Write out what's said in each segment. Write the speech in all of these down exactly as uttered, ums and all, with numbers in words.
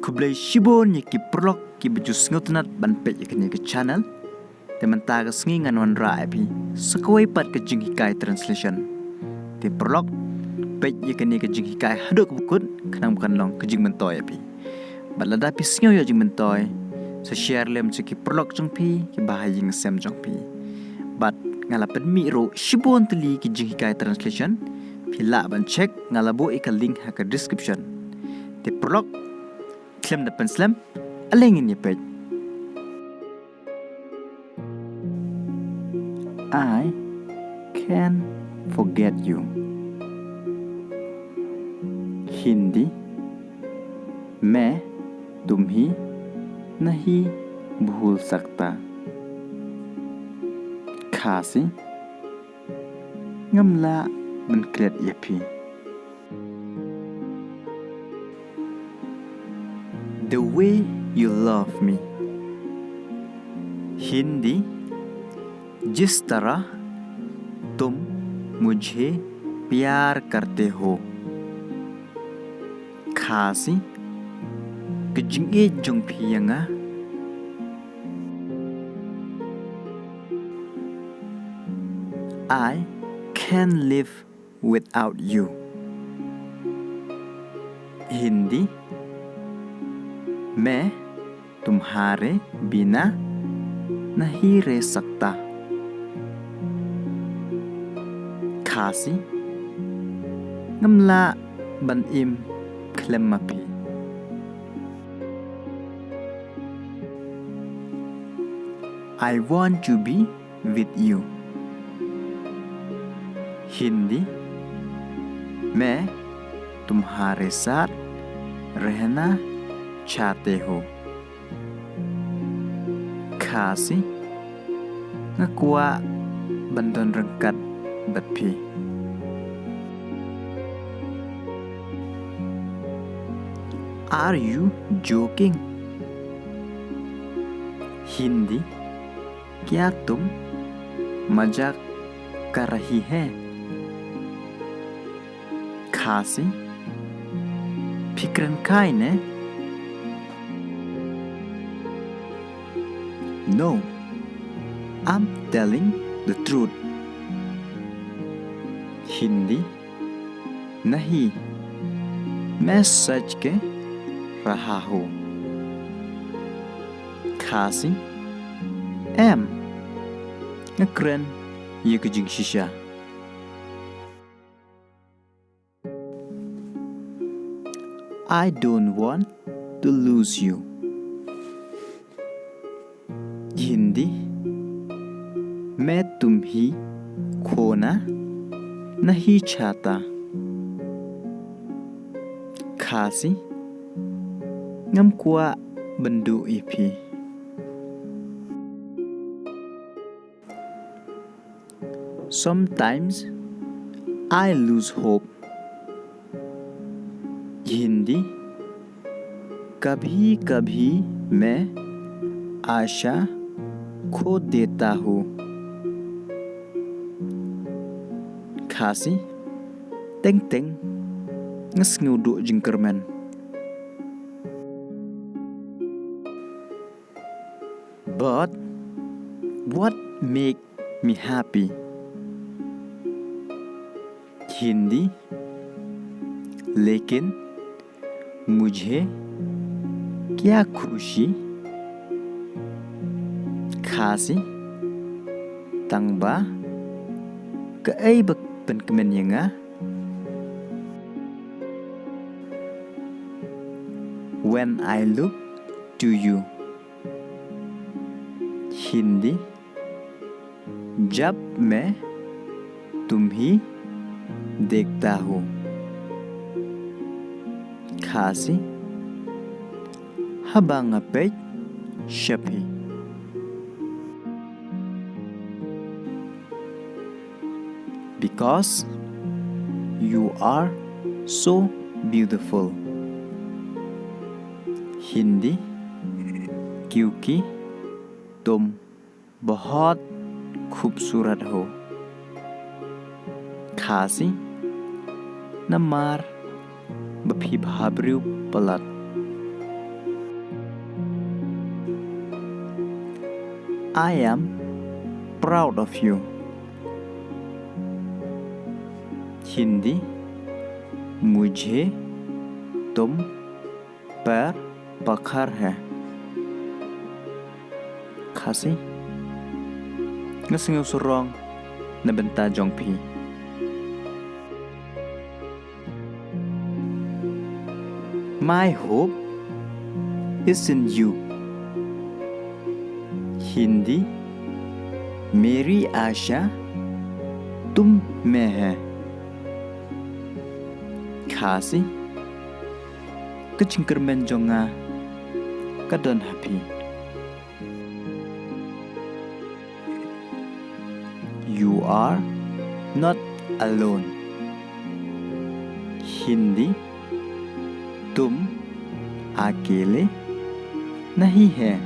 Khublei shibun ïa ki paralok kiba ju sngewtynnat ban peit ïa kane ka channel. Te mynta ka sngi ngan wanrah ïa phi sa kawei pat ka jinghikai translation. Te paralok, peit ïa kane ka jinghikai haduh kaba kut khnang ba kan long ka jingmyntoi ïa phi. Bad lada phi sngew ïoh jingmyntoi, sa share lem sha ki paralok jong phi kiba ha ïing ha sem jong phi. Bad nga la pynmih ruh shibun tylli ki jinghikai translation, phi lah ban check, nga la buh ïa ka link ha ka description. Te paralok, khlem da pynslem, ale ngin ïa peit. I can't forget you. Hindi, मैं तुम्ही नहीं भूल सकता। Khasi, ngam lah ban klet ïa phi. The way you love me. Hindi, जिस तरह तुम मुझे प्यार करते हो। Khasi, ka jingïeit jong phi ïa nga. I can't live without you. Hindi, मैं तुम्हारे बिना नहीं रह सकता। Khasi, ngam lah ban im khlem ma phi. I want to be with you. Hindi, मैं तुम्हारे साथ रहना चाहते हो। Khasi, nga kwah ban don ryngkat bad phi. Are you joking? Hindi, क्या तुम मजाक कर रही है? Khasi, phi kren kai ne? No, I'm telling the truth. Hindi, नहीं, मैं सच कह रहा हूँ। Khasi, em, nga kren ïa ka jingshisha. I don't want to lose you. Hindi, मैं तुम्ही खोना नहीं चाहता। Khasi, ngam kwah ban duh ïa phi. Sometimes I lose hope. Hindi, कभी-कभी मैं आशा खो देता हूँ। Khasi, teng teng nga sngew duh jingkyrmen. But what make me happy? Hindi, लेकिन मुझे क्या खुशी? Khasi, tang ba kaei ba pynkmen ïa nga? When I look to you. Hindi, जब मैं तुम्ही देखता हूँ। Khasi, haba nga peit sha phi. Because you are so beautiful. Hindi, क्योंकि तुम बहुत खूबसूरत हो। Khasi, namar ba phi bhabriew palat. I am proud of you. Hindi, मुझे तुम पर फख्र है। Khasi, nga sngew sarong na bynta jong phi. My hope is in you. Hindi, मेरी आशा तुम में है। Khasi, ka jingkyrmen jong nga ka don ha phi. You are not alone. Hindi, तुम अकेले नहीं है।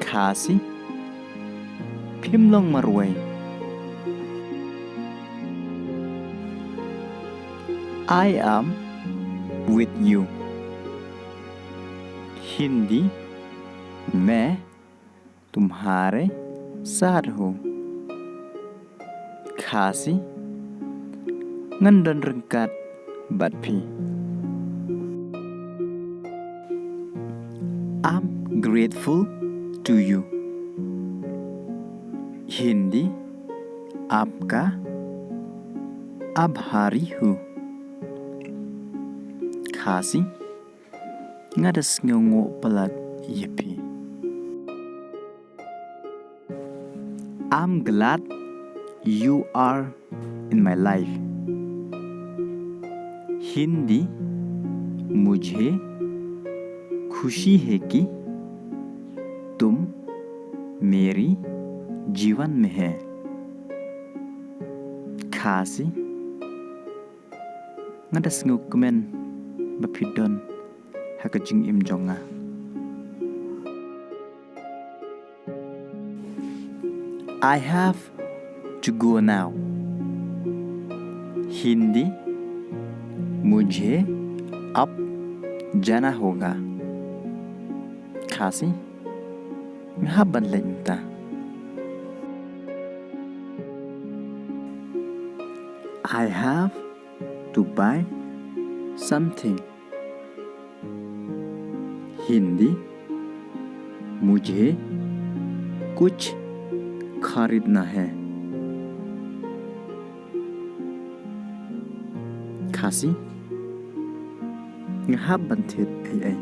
Khasi, phim long marwei. I am with you. Hindi, मैं तुम्हारे साथ हूँ। Khasi, ngan don ryngkat bad phi. I'm grateful to you. Hindi, आपका आभारी हूँ। Khasi, nga da sngewnguh palat ïa phi. I'm glad you are in my life. Hindi, मुझे खुशी है कि तुम मेरी जीवन में है। Khasi, nga da sngewkmen ba phi don ha ka jingim jong nga. I have to go now. Hindi, मुझे अब जाना होगा। Khasi, nga hap ban leit mynta. I have to buy something. Hindi, मुझे कुछ खरीदना है। Khasi, nga hap ban thied ei ei.